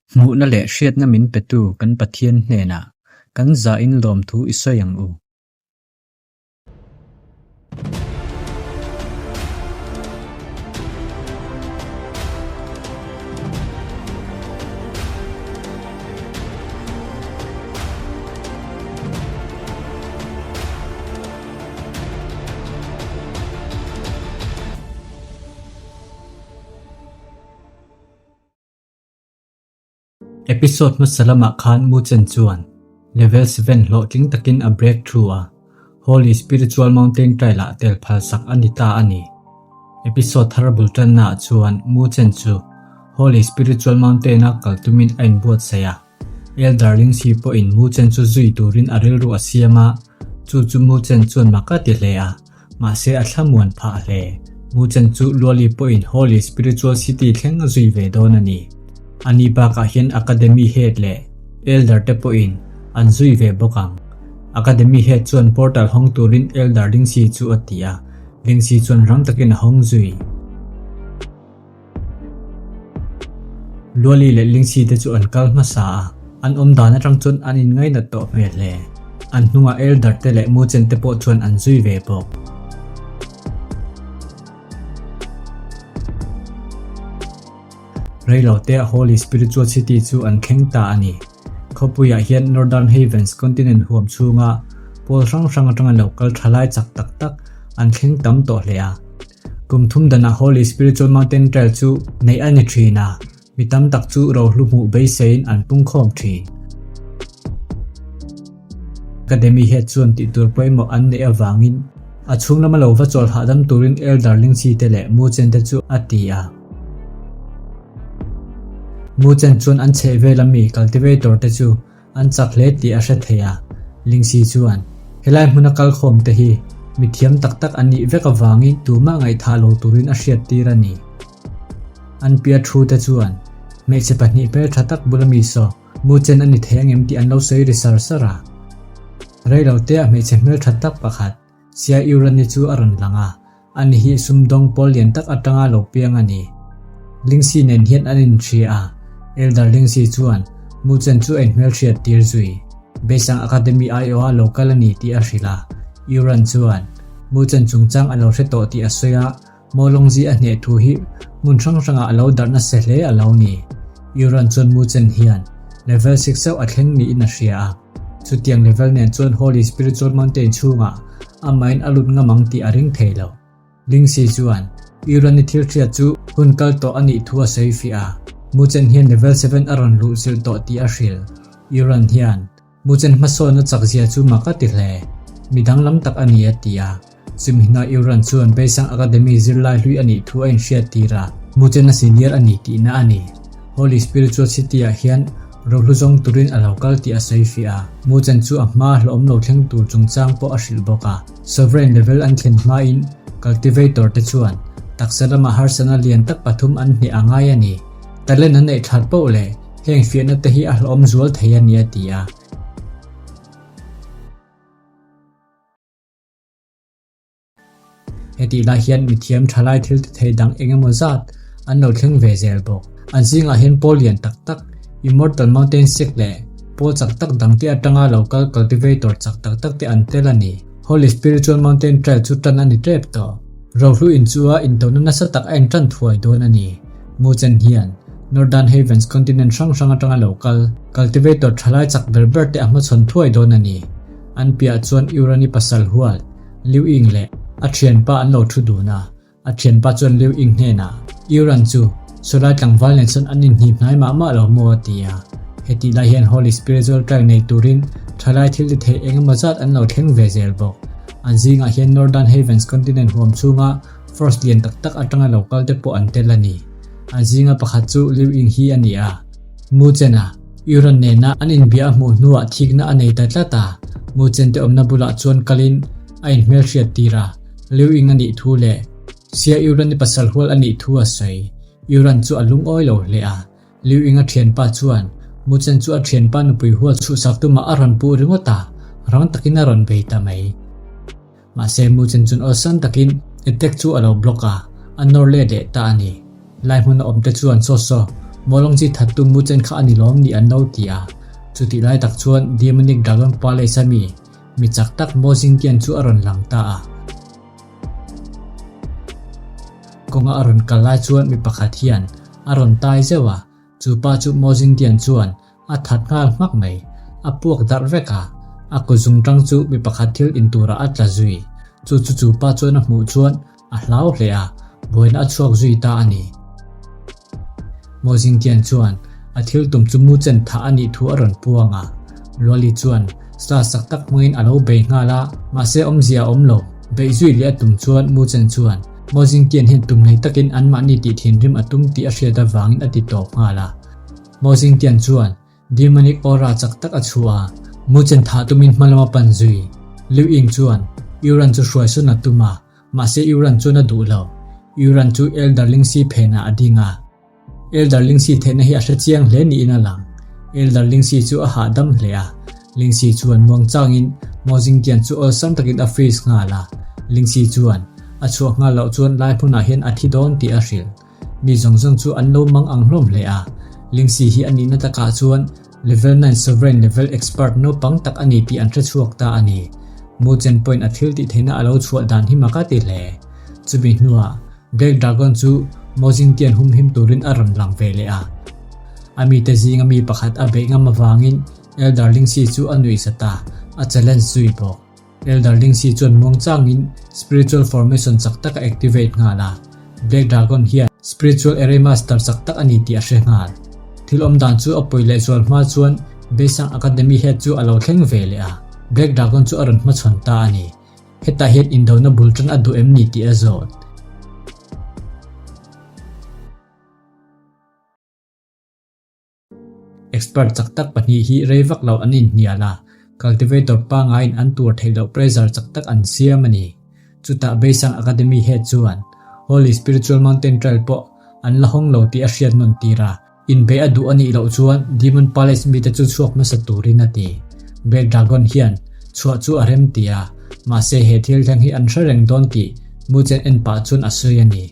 Hmuhna leh hriatna min petu kan Pathian hnenah kan zahin lawmthu i sawi ang u. Episode hmasa lamah khan Muchen chuan Level 7 hlawhtling takin a breakthrough a, Holy Spiritual Mountain Trail-ah tel phalsak a ni ta a ni. Episode thar bul tannaah chuan Muchen chu Holy Spiritual Mountain-a kal tumin a inbuatsaih a. Elder Lingxi pawhin Muchen chu zui turin a rilru a siam a, chu chu Muchen chuan mak a ti hle a. Mahse a thlamuan phah hle. Muchen chu Luali pawhin Holy Spiritual City thleng a zui ve dawn a ni. Ani bakah hian Academy Head leh Elder te pawhin an zui ve bawk ang. Academy Head chuan portal hawng turin Elder Lingxi chu a ti a, Lingxi chuan rang takin a hawng zui. Luali leh Lingxi te chu an kal hmasa a, an awm dan atang chuan an inngainat tawh hmel hle. An hnungah Elder te leh Muchen te pawh chuan an zui ve bawk. Reilote Holy Spiritual City chu an thleng ta a ni. Khawpuiah hian Northern Havens continent huam chhunga pawl hrang hrang atanga lo kal thalai chak tak tak an thleng tam tawh hle a. Kum thum danah Holy Spiritual Mountain Trail chu neih a ni thin a, mi tam tak chu rohlu hmuh beiseiin an pungkhawm thin. Academy head chuan tih tur pawimawh an neih avangin a chhung lama lo va chawl hahdam turin Elder Lingxi te leh Mu Chen te chu a ti a. Mu Chen chuan an chhehvel ami cultivator te chu An chak hle tih a hre thei a, Lingxi chuan, Helai hmuna kalkhawm te hi mithiam tak tak an nih vek avangin tumah ngaihthah lo turin a hriattir a ni. An pia thu te chuan, Hmeichhe pahnih hmeltha tak bula mi saw, mu chen a ni thei angem tih an lo sawi ri sar sar a. Reilotea hmeichhe hmeltha tak pakhat, Sia Iurani chu a rawn lang a, ani hi sumdawng pawl lian tak atanga lo piang a ni. Lingxi nen hian an inhria a, Elder Lingxi chuan Muchen chu a inhmelhriat tir zui. Beisang Academy aiawha lo kal a ni tih a hrilh a, Iuran chuan Muchen chungchang a lo hre tawh tih a sawi a, Mawlawngzi a hneh thu hi hmun hrang hrangah a lo darh nasa hle a lo ni. Iuran chuan Muchen hian level six chauh a thleng niin a hria a. Chutiang level nen chuan Holy Spiritual Mountain chhungah amahin a lut ngam ang tih a ring thei lo. Lingxi chuan Iran-i thil hriat chu hun kal tawh a nih thu a sawi fiah a, Muchen hian level 7 a rawn luh zilh tawh tih a hrilh. Iran hian Muchen hmasawnna chakzia chu mak a ti hle. Mi danglam tak a ni a ti a. Chumi hna Iran chuan Beisang Academy zirlai hlui a nih thu a inhriat tir a, Muchen a senior a ni tihna a ni. Holy Spiritual City-ah hian rohlu zawng turin a lo kal tih a sawi fiah a, Muchen chu a hmaa hlawhawm lo thleng tur chungchang pawh a hrilh bawk a. Sovereign level an thlen hmain cultivator te chuan taksa lama harsatna lian tak pathum an hneh a ngai a ni. Talent an neih that poh leh heng fiahna te hi a hlawhawm zual thei a ni a ti a. Hetih lai hian mithiam thalai thil ti thei dang eng emaw zat an lo thleng ve zel bawk. An zingah hian pawl lian tak tak, Immortal Mountain Sect leh pawl chak tak dangte atanga lo kal cultivator chak tak tak te an tel a ni. Holy Spiritual Mountain Trail chu tan a ni tep tawh. Rohlu in chu a intona nasa tak a intan thuai dawn a ni. Muchen hian Northern Havens continent hrang hrang atanga lo kal cultivator thalai chak ber ber te a hmachhawn thuai dawn a ni. An piah chuan Urani pasal hual Liu Ying leh a thianpa an lo thu dun a, a thianpa chuan Liu Ying hnenah, Iran chu sawlai tlangval nen sawn an inhnih hnai mah mah lo maw? a ti a. Hetih lai hian Holy Spiritual Trail nei turin thalai thil ti thei eng emaw zat an lo thleng ve zel bawk. An zingah hian Northern Havens continent huam chhunga force lian tak tak atanga lo kal te pawh an tel a ni. An zinga pakhat chu Liu Ying hi a ni a. Mu Chen-a Iran nena an inbia a hmuh hnuah thikna a nei ta tlat a, Muchente awmna bulah chuan kalin a inhmelhriat tir a, Liu Ying a nih thu leh Xia Iran-i pasal hual a nih thu a sawi. Iran chu a lungawi lo hle a, Liu Ying a thianpa chuan Muchen chu a thianpa nupui hual chhuhsak tumah a rawn puh ringawt a, rang takin a rawn bei ta mai. Mahse Muchen chuan awlsam takin attack chu a lo block a, a nawr let leh ta a ni. Lai hmuna awmte chuan saw saw. Mawlawng chi thattu Mu Chen kha a ni lawm ni an lo ti a. Chutih lai tak chuan Demonic Dragon Palace a mi, mi chak tak Mo Jingtian chu a rawn lang ta a. Kawnga a rawn kal lai chuan mi pakhat hian a rawn tai zeuh a, chu pa chu Mo Jingtian chuan a that nghal hmak mai. A puak darh vek a, a kut zung tang chu mi pakhat thil in turah a tla zui. Chu chu chu pa chuan a hmuh chuan a hlau hle a, buaina a chhuak zui ta a ni. Mo Jingtian chuan a thil tum chu mu chen thah a nih thu a rawn puang a. Luali chuan star sak tak hmangin a lo bei nghal a, mahse awmzia a awm lo. Beih zui leh a tum chuan Mu Chen chuan Mo Jingtian hian tum nei takin anmahni tih thinrim a tum tih a hriat avangin a ti tawp nghal a. Mo Jingtian chuan Demonic aura chak tak a chhuah a, Mu Chen thah tumin hma lama pan zui. Liu Ying chuan Yuran chu hruai sawn a tum a, mahse Yuran chuan a duh lo. Yuran chu Elder Lingxi phenah a ding a. Elder Lingxi theihna hi a hre chiang hle niin a lang. Elder Lingxi chu a hahdam hle a. Lingxi chuan muang changin Mo Jingtian chu awlsam takin a freeze nghal a. Lingxi chuan a chhuah nghal loh chuan lai hmunah hian a thi dawn tih a hrilh. Mi zawng zawng chu an lo mang ang hlawm hle a. Lingxi hi a nihna takah chuan Level 9 Sovereign Level Expert naupang tak a ni tih an hre chhuak ta a ni. Mu Chen pawhin a thil tih theihna a lo chhuah dan hi mak a ti hle. Chumi hnuah Black Dragon chu Mo Jingtian humhim turin a rawn lang ve leh a. A mite zinga mi pakhat a beih ngam avangin Elder Lingxi chu a nuih zat a, a challenge zui bawk. Elder Lingxi chuan muangchangin Spiritual Formation chak tak a activate nghal a, Black Dragon hian Spiritual Array Master chak tak a ni tih a hre nghal. Thil awm dan chu a pawi leh zual hma chuan Beisang Academy head chu a lo thleng ve leh a, Black Dragon chu a rawn hmachhawn ta a ni. Hetah hian indona bul tan a duh em ni tih a zawt. Expert chak tak pahnih hi rei vak lo an inhnial a, cultivator pangaiin an tur theih loh pressure chak tak an siam a ni. Chutah Beisang Academy head chuan Holy Spiritual Mountain Trail pawh an la hawng lo tih a hriat nawn tir a, inbeih a duh a nih loh chuan Demon Palace mite chu chhuak hmasa turin a ti. Black Dragon hian chhuah chu a rem ti a, mahse he thil thleng hi an hre reng dawn tih Muchen en pah chuan a sawi a ni.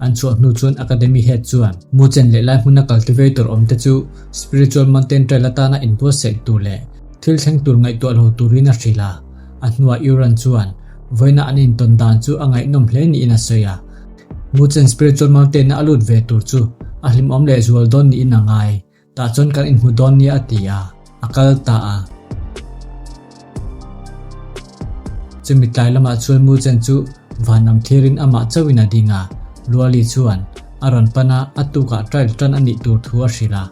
An chhuah hnu chuan Academy Head chuan mu chen leh lai hmuna cultivator awm te chu Spiritual Mountain Trail atana inbuatsaih tur leh thil thleng tur ngaihtuah lo turin a hrilh a. A hnuah Yuran chuan vawiina an intawn dan chu a ngaihnawm hle niin a sawi a. Mu chen Spiritual Mountain-a a lut ve tur chu a hlimawm lehzual dawn niin a ngai. Tah chuan kan inhmu dawn nia a ti a, a kal ta a. Chumi tlai lamah chuan Mu Chen chu van lam thlirin amah chauhin a ding a, Luali chuan a rawn pan a, a tukah trial tan a nih tur thu a hrilh a.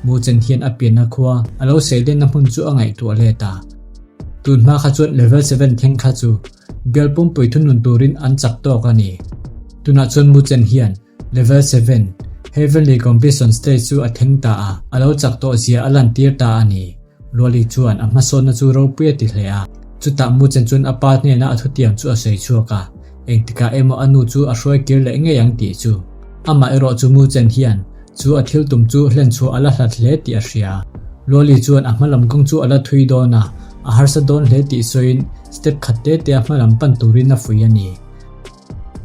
Mu Chen hian a pianna khua a lo seilenna hmun chu a ngaihtuah let a. Tun hma kha chuan level seven thleng kha chu bial pumpui thunun turin an chak tawk a ni. Tunah chuan Mu Chen hian Level 7, Heavenly Completion Stage chu a thleng ta a, a lo chak tawh zia a lantir ta a ni. Luali chuan a hmasawnna chu ropui a ti hle a. Chutah Muchen chuan a pa hnena a thutiam chu a sawi chhuak a, engtikah emaw a nu chu a hruai kir leh ngei ang tih chu. Amah erawh chu Muchen hian chu a thil tum chu hlenchhuah a la hlat hle tih a hria. Luali chuan a hmalam kawng chu a la thui dawn a, a harsa dawn hle tih sawiin step khat te te a hmalam pan turin a fuih a ni.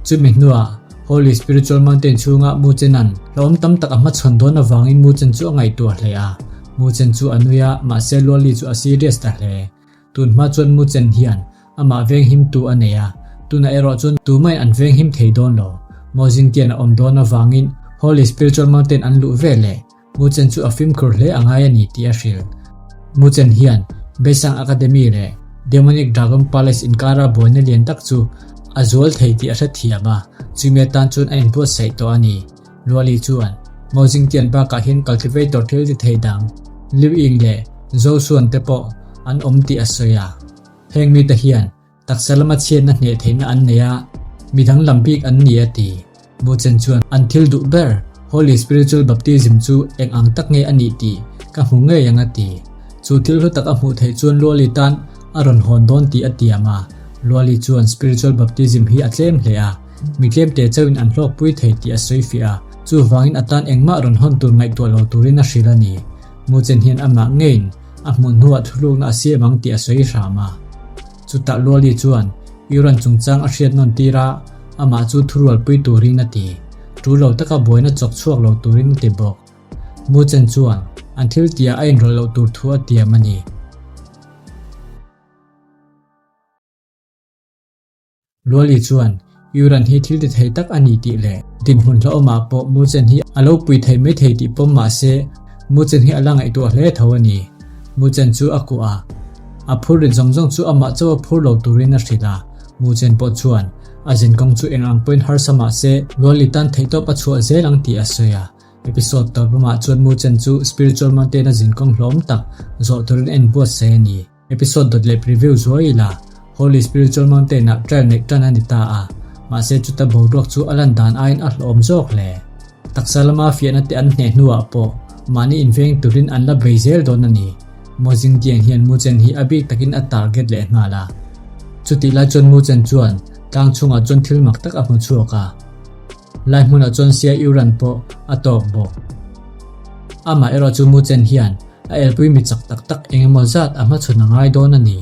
Chumi hnuah Holy Spiritual Mountain chhunga Mu Chenan hlauhawm tam tak a hmachhawn dawn avangin Mu Chen chu a ngaihtuah hle a. Mu Chen chu a nui a, mahse Luali chu a serious ta hle. Tun hma chuan Mu Chen hian amah venghimtu a nei a, tunah erawh chuan tumahin an venghim thei dawn lo. Mo Jingtian a awm dawn avangin Holy Spiritual Mountain an luh veleh Mu Chen chu a fimkhur hle a ngai a ni tih a hrilh. Mu Chen hian Beisang Academy leh Demonic Dragon Palace inkara buaina lian tak chu a zual thei tih a hrethiam a, chumi atan chuan a inbuatsaih tawh a ni. Luali chuan Mo Jingtian bakah hian cultivator thil ti thei dang Liu Ying leh Zhou Xuan te pawh an awm tih a sawi a. Heng mite hian Taksa lama chhiatna hneh theihna an nei a, mi danglam bik an ni a ti. Mu Chen chuan an thil duh ber Holy Spiritual Baptism chu eng ang tak nge a nih tih ka hmu ngei ang a ti. Chu thil hlu tak a hmuh theih chuan Luali tan a rawn hawn dawn tih a tiam a. Luali chuan Spiritual Baptism hi a tlem hle a, mi tlemte chauhin an hlawkpui thei tih a sawi fiah a, chuvangin a tan engmah rawn hawn tur ngaihtuah lo turin a hrilh a ni. Mu Chen hian amah ngeiin a hmuh hnuah thulukna a siam ang tih a sawi hram a. Chutah Luali chuan Iran chungchang a hriat nawn tir a, amah chu thurualpui turin a ti. Ṭul lo taka buaina chawk chhuak lo turin a ti bawk. Mu Chen chuan an thil tihah a inrawlh loh tur thu a tiam a ni. Luali chuan Iran hi thil ti thei tak a ni tih leh dinhmun hlauhawmah pawh Mu Chen hi a lo pui thei mai thei tih pawm mah se Mu Chen hi a la ngaihtuah hle tho a ni. Mu Chen chu a kuah a, a phur rit zawng zawng chu amah chauh a phur lo turin a hrilh a. Mu Chen pawh chuan a zinkawng chu eng ang pawhin harsa mah se Luali tan theihtawp a chhuah zel ang tih a sawi a. Episode tawpamah chuan Mu Chen chu Spiritual Mountain a zinkawng hlawm tak zawh turin a inbuatsaih a ni. Episode dawt leh preview zuai ila Holy Spiritual Mountain ah trial neih tan a ni ta a, mahse chuta boruak chu a lan dan aiin a hlawhawm zawk hle. Taksa lama fiahna te an hneh hnuah pawh mahni inveng turin an la bei zel dawn a ni. Mo Jingtian hian Mu Chen hi a bik takin a target leh nghal a. Chutih lai chuan Mu Chen chuan tlang chhungah chuan thil mak tak a hmu chhuak a. Lai hmunah chuan Sia Yuran pawh a tawk bawk. Amah erawh chu Mu Chen hian a elpui mi chak tak tak eng emaw zat a hmachhawn a ngai dawn a ni.